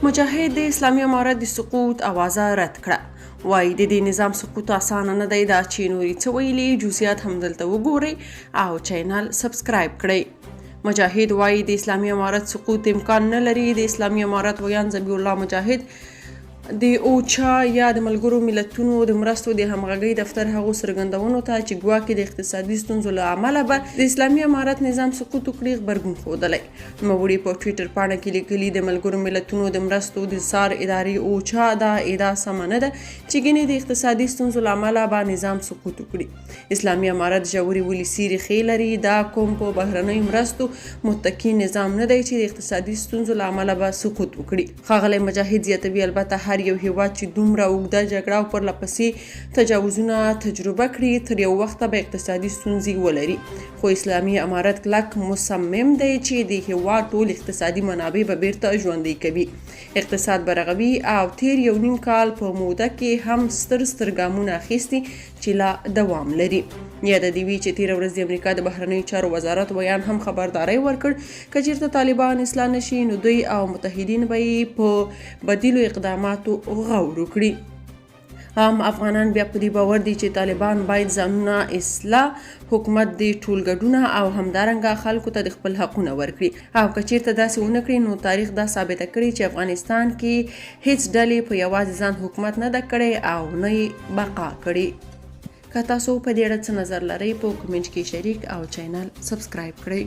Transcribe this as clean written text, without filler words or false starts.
مجاهد د اسلامي امارت د سقوط اوازه رد کړه، وایي د دې نظام سقوط اسانه نه دی. دا چې نورې څه ویلي، جزئیات هم دلته وګورئ او چینل سبسکرایب کړئ. مجاهد وایي د اسلامي امارت سقوط امکان نه لري. د اسلامي امارت ویاند ذبیح الله مجاهد د اوچا یا د ملګرو ملتونو د مرستو د همغږۍ دفتر هغو څرګندونو ته چې ګواکې د اقتصادي ستونزو له امله به د اسلامي امارت نظام سقوط وکړي، غبرګون ښودلی. نوموړي په ټویټر پاڼه کې لیکلي، د ملګرو ملتونو د مرستو د څار ادارې اوچا دا ادعا سمه نه ده چې ګنې د اقتصادي ستونزو له امله به نظام سقوط وکړي. اسلامي امارت ژورې ولسي ریښې لري، دا کوم په بهرنیو مرستو متکي نظام نه دی چې د اقتصادي ستونزو له امله به سقوط وکړي. ښاغلی مجاهد زیاتوي، البته هر یو هیواد چې دومره اوږده جګړه او پرله پسې تجاوزونه تجربه کړي، تر یو وخته به اقتصادي ستونزې ولري، خو اسلامي امارت کلک مصمم دی چې د هیواد ټول اقتصادي منابع به بیرته ژوندۍ کوي، اقتصاد به رغوي او تیر یو نیم کال په موده کې هم ستر ستر ګامونه اخیستي چې لا دوام لري. یاده دې وي چې تېره ورځ د امریکا د بهرنیو چارو وزارت ویاند هم خبرداری ورکړ، که چېرته طالبان اصلاح نه شي، نو دوی او متحدین به یې په بدیلو اقداماتو غور وکړي. عام افغانان بیا په دې باور دي چې طالبان باید ځانونه اصلاح، حکومت دې ټولګډونه او همدارنګه خلکو ته د خپل حقونه ورکړي، او که چیرته داسې ونه کړي نو تاریخ دا ثابته کړې چې افغانستان کې هیڅ ډلې په یوازې ځان حکومت نه ده کړی او نه یې بقا کړې. که تاسو په دې اړه څه نظر لرئ، په کمنټ کې شریک او چینل سبسکرایب کړئ.